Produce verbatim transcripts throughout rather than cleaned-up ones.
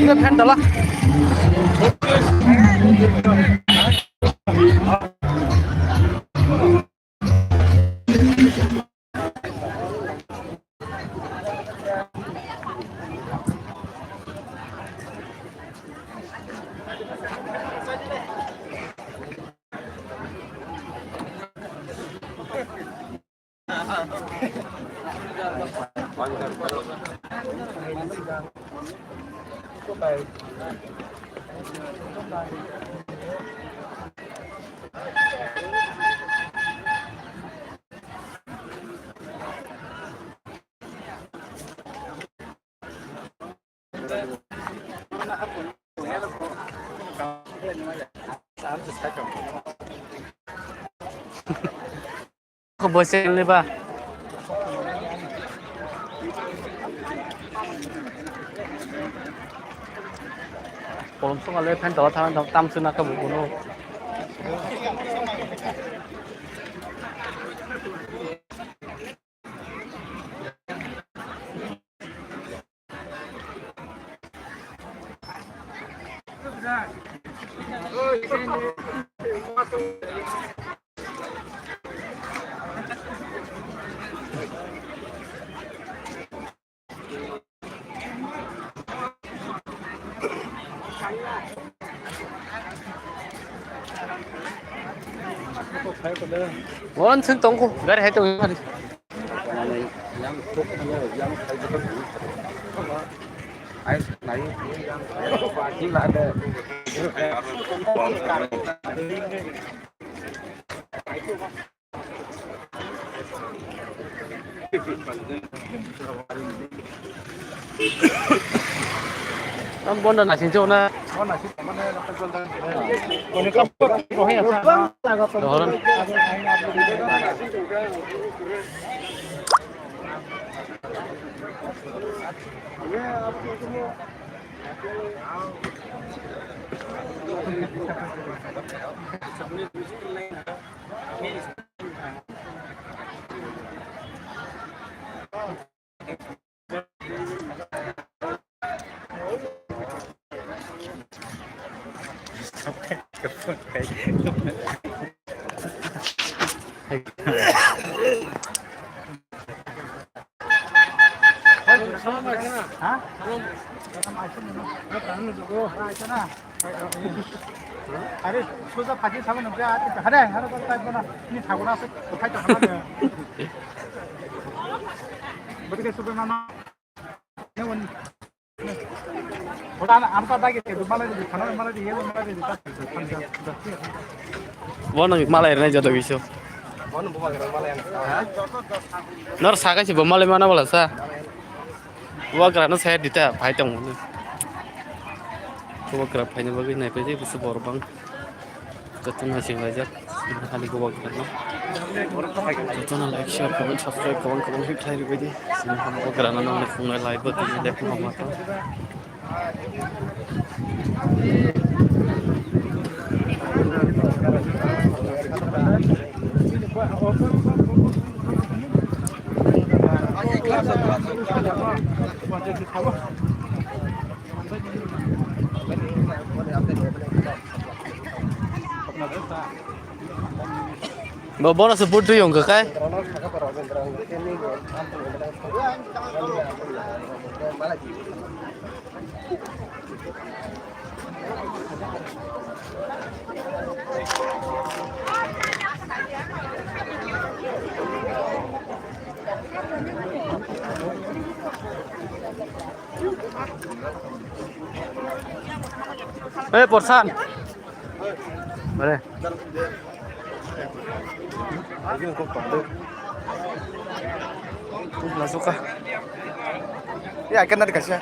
Fan dala. Ko boise ni ba. Kolom song ale fan dala thang tam suna ka bu no. Wan sing tongko, gari hai tong. Tam bonda naising chona. Dohoran. Are, soja phaji sabo nungkhe, ati hare, hare, ko tai bono, ni thago na, so, khai to khana. Bodike soja mama. Bono malai rwnai joto kisu. Nor sakai si bo malai mana bala sa. Wagra no saya dita phai tong. Wagra phaina bagwi nai phaidi busu bor bang. Jotono sing laijak, sini hali go wagra no. Jotono like, share, comment, subscribe, comment, comment, hit khlai rwbaidi. Sini hali wagra no nang phungnai live bo tini dek no mata. Bo bono se putui yong kakai. Eh, Porsan. Bare. Lasuka. Ya, akan nanti kasih.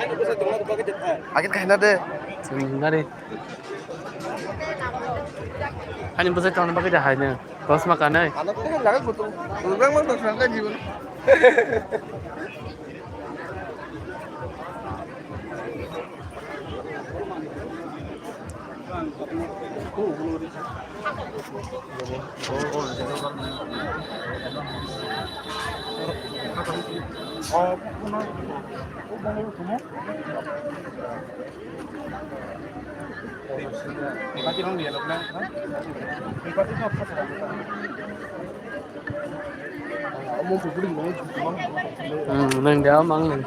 Akan kasih nanti. Sebentar. Ani bwsai tongna bagwi da hai nw. Kosma kanai. Ano khe laga kutu. Urang mang tong sangka jibo. Hmm, nang dia mang nang.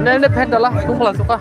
Nang dia phen dala, tung pala suka.